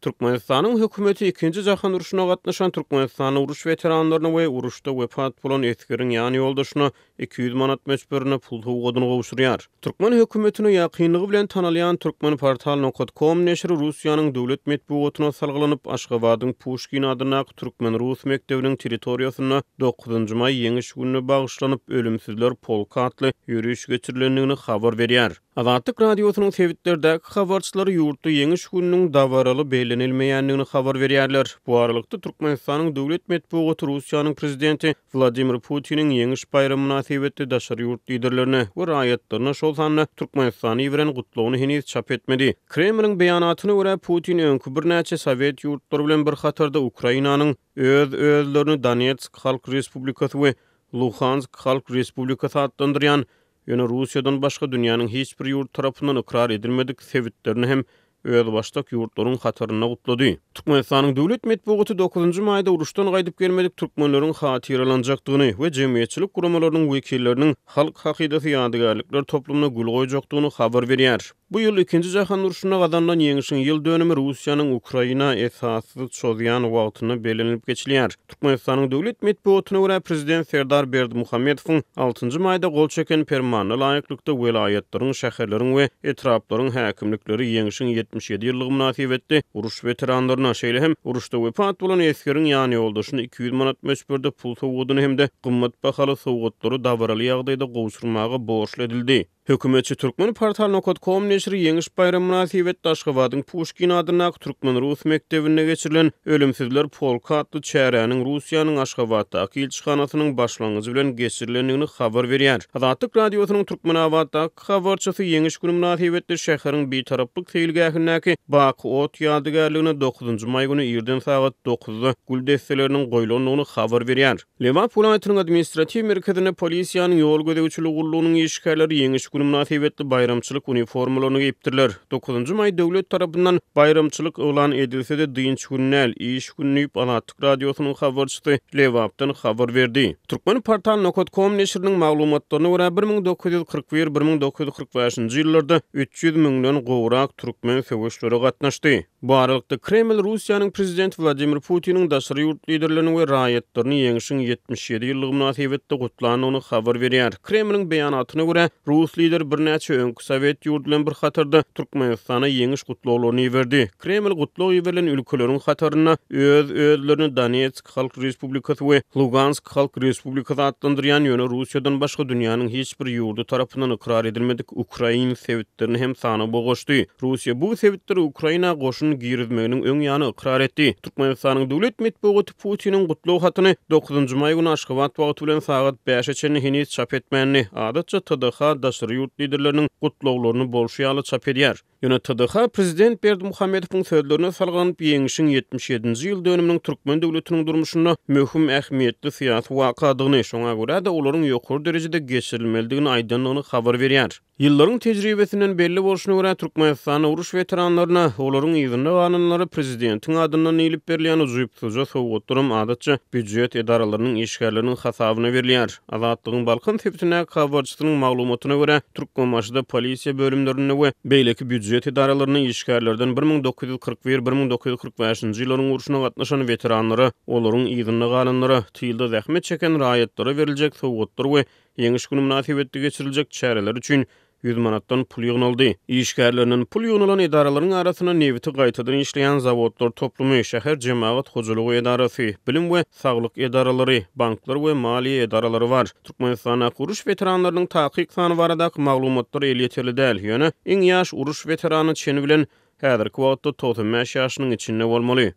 Türkmenistanyň hökümeti Ikinji jahan urşuna gatnaşan türkmenistanly uruş weteranlaryna we uruşda wepat bolan esgeriň ýan ýoldaşyna 200 manat möçberinde pul sowgadyny gowşurýar. Türkmen hökümetine ýakynlygy bilen tanalýan Turkmenportal nokat kom neşiri Russiýanyň döwlet metbugatyna salgylanyp, Aşgabadyň Puşkin adyndaky türkmen-rus mekdebiniň territoriýasynda dokuzynjy maý Ýeňiş gününe bagyşlanyp, Ölümsizler polky atly ýöriş geçirilendigini habar berýär. Azatlyk Radiosynyň sebitlerdäki habarçylary ýurtda Ýeňiş gününiň dabaraly bellenilmeýändigini habar berýärler. Bu aralykda, Türkmenistanyň döwlet metbugaty Russiýanyň prezidenti Wladimir Putiniň Ýeňiş baýramy mynasybetli daşary ýurt liderlerine we raýatlaryna, şol sanda Türkmenistana iberen gutlagyny heniz çap etmedi. Kremliň beýanatyna görä, Putin öňki birnäçe sowet ýurtlary bilen bir hatarda Ukrainanyň öz-özlerini Donetsk Halk Respublikasy we Luhansk Halk Respublikasy atlandyrýan Ýöne Russiýadan başga dünýäniň hiç bir ýurdy tarapyndan ykrar edilmedik sebitlerini hem özbaşdak ýurtlaryň hatarynda gutlady. Türkmenistanyň döwlet metbugaty dokuzynjy maýda uruşdan gaýdyp gelmedik türkmenleriň hatyralanjakdygyny we jemgyýetçilik guramalarynyň wekilleriniň Halk hakydasy ýadygärlikler toplumyna gül goýjakdygyny habar berýär. Bu ýyl Ikinji jahan urşunda gazanylan ýeňşiň ýyl dönümi Russiýanyň Ukraina esassyz çozýan wagtynda bellenilip geçilýär. Türkmenistanyň döwlet metbugatyna görä, prezident Serdar Berdimuhamedowyň altynjy maýda gol çeken Permanyna laýyklykda, welaýatlaryň, şäherleriň we etraplaryň häkimlikleri Ýeňşiň 77 ýyllygy mynasybetli uruş weteranlaryna, şeýle hem uruşda wepat bolan esgeriň ýanýoldaşyna 200 manat möçberde pul sowgadyny hem-de gymmat bahaly sowgatlary dabaraly ýagdaýda gowşurmaga borçly edildi. Hökümetçi Turkmenportal nokat kom neşiri Ýeňiş baýramy mynasybetli Aşgabadyň Puşkin adyndaky türkmen-rus mekdebinde geçirilen Ölümsizler polky atly çäräniň Russiýanyň Aşgabatdaky ilçihanasynyň başlangyjy bilen geçirilendigini habar berýär. Azatlyk Radiosynyň Türkmenabatdaky habarçysy Ýeňiş güni mynasybetli şäheriň Bitaraplyk seýilgähindäki Baky ot ýadygärligine dokuzynjy maý güni irden sagat dokuzda gül desseleriniň goýlandygyny habar berýär. Lebap welaýatynyň administratiw merkezinde polisiýanyň ýol gözegçiligi gullugynyň işgärleri Ýeňiş güni mynasybetli baýramçylyk uniformalaryny geýipdirler. Dokuzynjy maý döwlet tarapyndan baýramçylyk yglan edilse-de, dynç güni däl, iş güni diýip, Azatlyk Radiosynyň habarçysy Lebapdan habar berdi. Turkmenportal nokat kom neşiriniň maglumatlaryna görä, 1941, 1945-nji ýyllarda 300 müňden gowrak türkmen söweşlere gatnaşdy. Bu aralykda, Kreml Russiýanyň prezidenti Wladimir Putiniň daşary ýurt liderlerini we raýatlaryny Ýeňşiň 77 ýyllygy mynasybetli gutlandygyny habar berýär. Kremliň beýanatyna görä, rus lideri birnäçe öňki sowet ýurdy bilen bir hatarda Türkmenistana ýeňiş gutlaglaryny iberdi. Kreml gutlag iberilen ülkeleriň hatarynda öz-özlerini Donetsk Halk Respublikasy we Lugansk Halk Respublikasy atlandyrýan, ýöne Russiýadan başga dünýäniň hiç bir ýurdy tarapyndan ykrar edilmedik ukrain sebitlerini hem sanawa goşdy. Russiýa bu sebitleri Ukraina goşun girizmeginiň öň ýany ykrar etdi. Türkmenistanyň döwlet metbugaty Putiniň gutlag hatyny dokuzynjy maý güni Aşgabat wagty bilen sagat bäşe çenli heniz çap etmändi. Adatça TDH daşary ýurt liderleriniň gutlaglaryny bolşy ýaly çap edýär. Ýöne TDH prezident Berdimuhamedowyň sözlerine salgylanyp, Ýeňşiň 77-nji ýyl dönüminiň türkmen döwletiniň durmuşynda möhüm ähmiýetli syýasy wakadygyny, şoňa görä-de, olaryň ýokary derejede geçirilmelidigini aýdandygyny habar berýär. Ýyllaryň tejribesinden belli bolşuna görä, Türkmenistanda uruş weteranlaryna, olaryň yzynda galanlara prezidentiň adyndan diýlip berilýän ujypsyzja sowgatlaram adatça býujet edaralarynyň işgärleriniň hasabyna berilýär. Azatlygyň Balkan sebitindäki habarçysynyň maglumatyna görä, Türkmenbaşyda polisiýa bölümlerinde we beýleki býujet edaralarynda işgärlerden 1941, 1945-nji ýyllaryň urşuna gatnaşan weteranlara, olaryň yzynda galanlara, tylda zähmet çeken raýatlara beriljek sowgatlar we Ýeňiş güni mynasybetli geçiriljek çäreler üçin 100 manatdan pul ýygnaldy. Işgärlerinden pul ýygnalan edaralaryň arasynda nebiti gaýtadan işleýän zawodlar toplumy, şäher jemagat hojalygy edarasy, bilim we saglyk edaralary, banklar we maliýe edaralary bar. Türkmenistandaky uruş weteranlarynyň takyk sany baradaky maglumatlar elýeterli däl, ýöne iň ýaş uruş weterany çeni bilen häzirki wagtda 95 ýaşynyň içinde bolmaly.